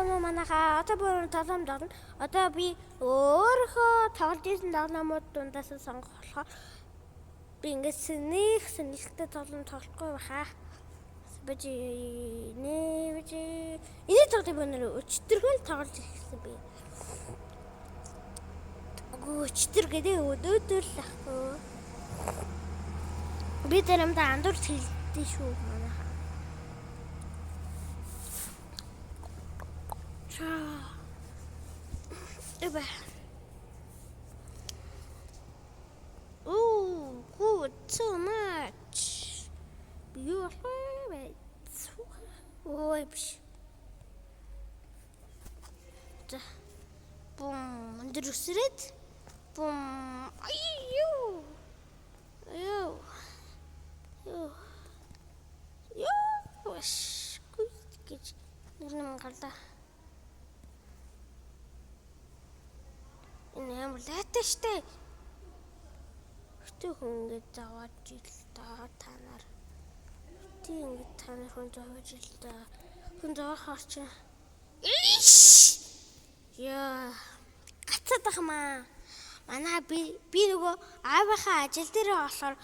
байна уу манайхаа? Одоо бүр тоглоом тоглоно. Одоо би өөрийнхөө тоглож исэн тоглоомууд дундаас сонгох болохоор би ингээд сэнийх сэнэлттэй тоглоом тоглохгүй байхаа. Бажи нэ бажи. Энэ тоглоом би өнөр өчтөрхөн тоглож ирсэн би. Үгүй өчтөр гэдэг өдөөдөр л ахгүй. Би заримдаа андуурч хэлдэг шүү манайхаа. Эбэ. Ooh, good too much. Би юу болох вэ? Ой биш. За. Бум, өндөр өсрээд. Бум. Ай юу. Юу. Юу. Юу. Гэж нэг юм гарлаа. Энэ амар лайтай штэ. Гэтэ хүн ингэж зовоож ил доо та нар. Гэтэ ингэж та нар хүн зовоож ил доо. Хүн зовоохоор чи. Яа. Гацаад ах маа. Манай би нөгөө аавынхаа ажил дээрээ болохоор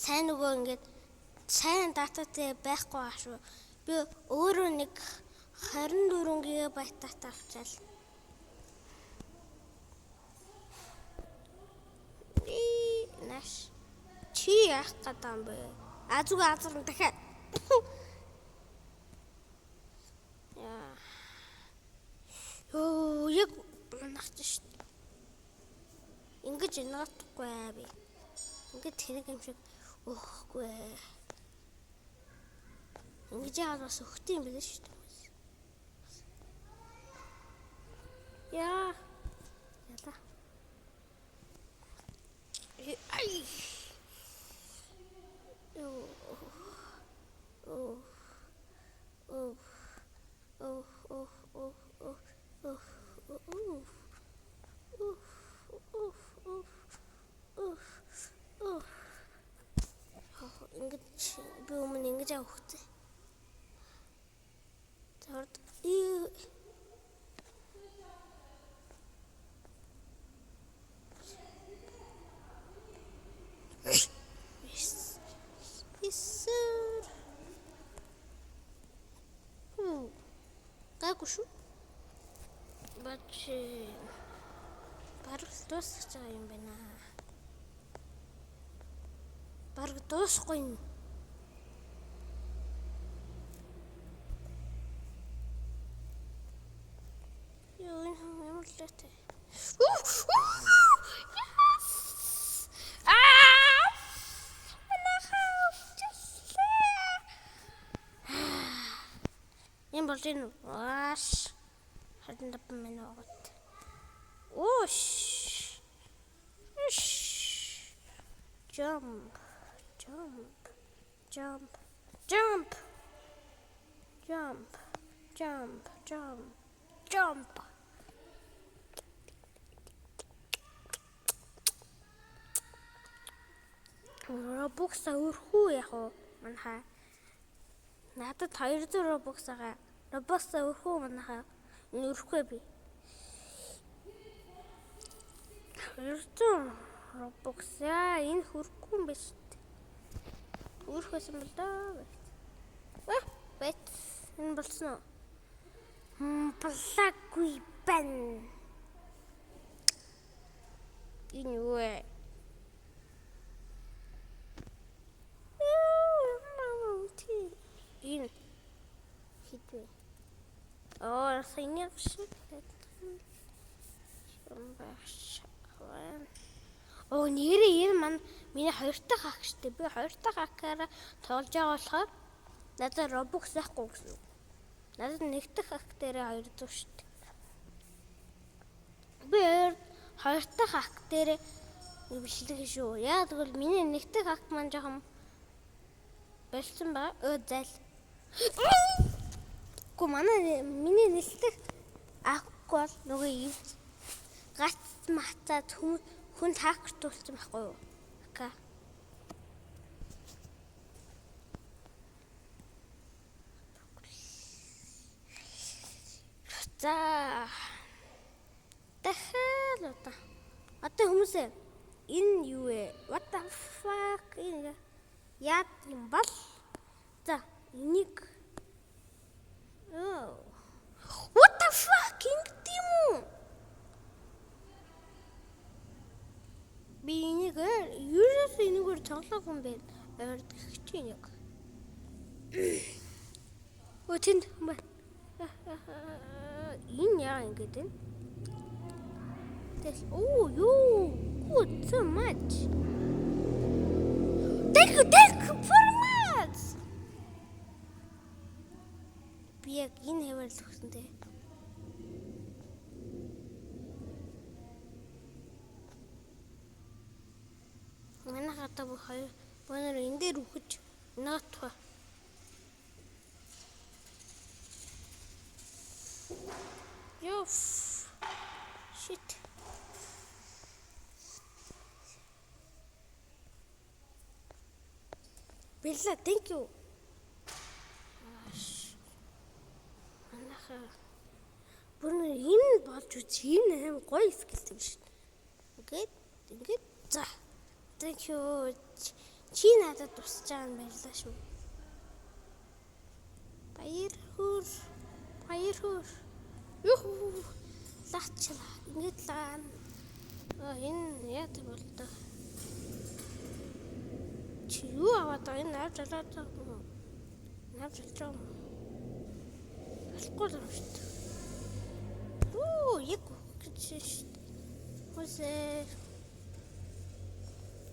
сайн нөгөө ингэж сайн дататай байхгүй аа шүү. Би өөрөө нэг 24 ГБ дата авчаал. Наш. Чи яах гэдэг юм бэ? А зүгээр азар дахиад. Яа. Йоо, яг унахч шүү дээ. Ингэж унгаахгүй би. Ингэж тэрэг юм шиг өгөхгүй. Ингэж яагаад бас өгт юм бэлээ шүү дээ. Яа. Ялаа. Ай. Оо. Оо. Оо. Оо, оо, оо, оо, оо, оо. Оо, оо, оо, оо. Ингэж би өмнө ингэж авах хэрэгтэй. За Исэр. Гайгүй шүү. Бач бараг дуусах байгаа юм байна. Бараг дуусахгүй юм. Юу энэ ямар лээтэй. Yes! Аа! Манайхаа өвчлээ. Энэ бол энэ ваш 25 минут. Оош. Jump. Jump. Jump. Jump. Jump. Jump. Jump. Jump. Robux өрхүү яг уу манайхаа. Надад 200 Robux байгаа. Robux өрхүү манайхаа. Энэ өрөхгүй би. 200 Robux яа энэ хөрөхгүй юм байна шүү дээ. Өрөх байсан бол доо. Бэт энэ болсон уу? Болоогүй байна. Энэ юу вэ? Энэ хэд вэ? Оо, саяны шиг юм багш. Оо, нэрээ энэ маань миний хоёр дахь хак штэ. Би хоёр дахь хакаараа тоглож байгаа болохоор надад Robux байхгүй гэсэн үг. Надад нэг дахь хак дээрээ 200 штэ. Би хоёр дахь хак дээрээ бичлэг шүү. Яа тэгвэл миний нэг дахь хак маань жоохон болсон ба. Зайл. Гэхдээ манай миний нэлтэх авахгүй бол нөгөө гац мацаад хүн таакртуулсан байхгүй юу? Ака. За. Дахиад одоо. Одоо хүмүүсээ энэ юу вэ? What the fuck, энэ яад юм бол? За, энийг. Oh. What the fuck, ингэдэм юм уу? Би энийг ерөөсөө энэгээр тоглоогүй юм байна. Ойр гэх чинь яг. Өө, тэнд хүн байна. Энэ яа ингэж байна? Тэгэл оо юу? Good so much. Thank you, thank you very much. Би яг энэ хавар л өгсөн те. Манайх одоо бүх хоёр боноор энэ дээр үхэж наатах. Йоо. Shit. Баярлалаа. Thank you. Манайха бүр энэ болж үз, энэ аим гоё skill юм шүү. Ингээд ингээд, за. Thank you. Чи надад тусч байгаа нь баярлалаа шүү. Баяр хөөр. Баяр хөөр. Юху. Лаачлаа. Ингээд лаа. Энэ яа болдоо. Чи юу аваад байгаа? Энэ авч алаад байгаа юм уу? Авч алж байгаа юм уу? Алахгүй л юм шүү дээ. Оо, яг гэж шүү дээ. Хүмүүсээ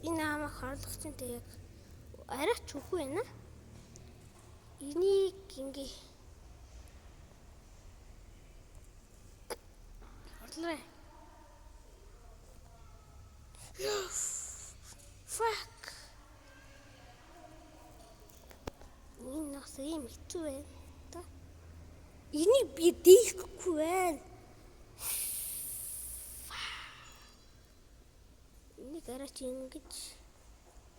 энэ амах орлого чинь тэг яг арай ч үгүй байна. Энийг ингээ орлоо. Fuck. Энэ бас ийм хэцүү байна. Та. Энийг би дийхгүй байна. Энийг арай чи ингэж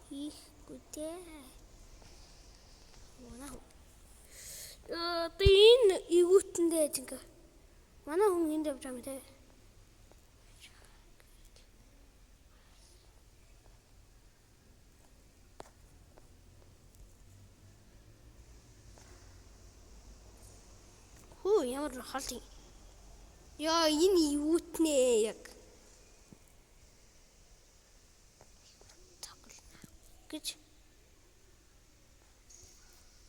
хийхгүй дээ. Манай одоо энэ эгүүтэндээ ингээ. Манай хүн энд явж байгаа юм те. Хүү, ямар хол юм. Яа, энэ юутнэ яг. Гэж.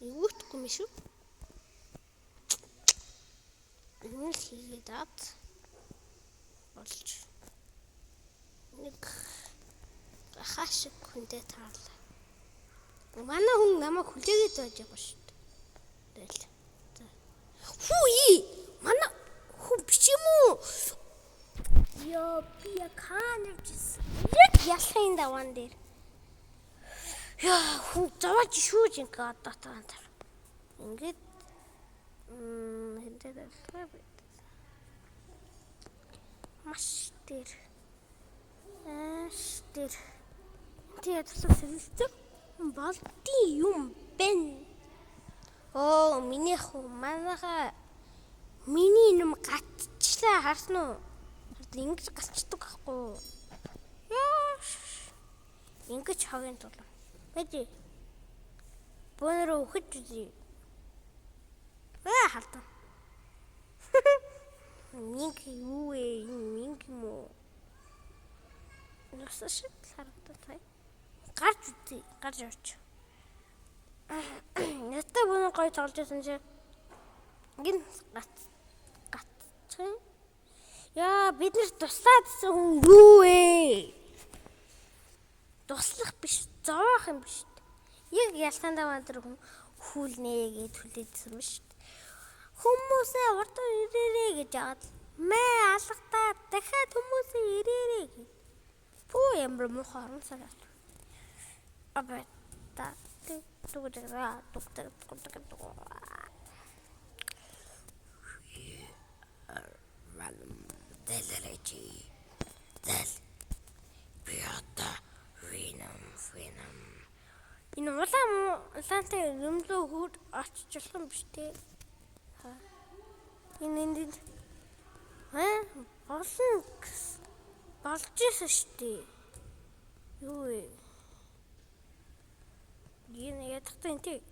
Юутгүй юм шүү. Энэ л хийгээд ад болж нэг хаа шиг хүнтэй таарлаа. Манай хүн намайг хүлээгээд байж байгаа шүү дээ. Тэгэл. За. Хүү ий. Манай хүн биш юм уу? Йоо, би яг хаана явж ирсэн? Яг ялахын даваан дээр. Яа, хүн зовоож шүүж ингээ одоо таан тар. Ингээд хэнтэй байлгаа би. Маш дээр. Аш дээр. Тэгээ туслах сэлэлцэг болдсон юм бэ. Оо, миний хүү манайха миний юм гатчлаа, харсан уу? Ингэж гацчдаг байхгүй юу? Яа. Ингэж хогийн тулам. Бэжи. Бөөнөрөө үхэж үзье. Аа, халтан. Минг юу вэ? Энэ минг юм уу? Нуса шиг харагдаад бай. Гарч үзье. Гарч явч. Надтай бөөнөр гоё тоглож байсан чи. Гин гац гацчих. Яа, бид нар туслаад гэсэн хүн юу вэ? Туслах биш, зовоох юм биш. Яг ялхаан даваа дээр хүн хүлнэ гэж хүлээдсэн юм шүү дээ. Хүмүүсээ урдаа ирээрээ гэж яагаад мэ алгадаа дахиад хүмүүсээ ирээрээ гэж. Пүү, ямар муухай орон сар. Абэ та туг туг туг туг туг туг. Дэлэрэж. Дэл. Би одоо Venom Venom. Энэ улаан улаантай юмлуу хөр очиж болох юм биш те. Ха. Энэ энд Ээ, болно болж исэн шүү дээ. Юу вэ? Энэ ядахтай энэ.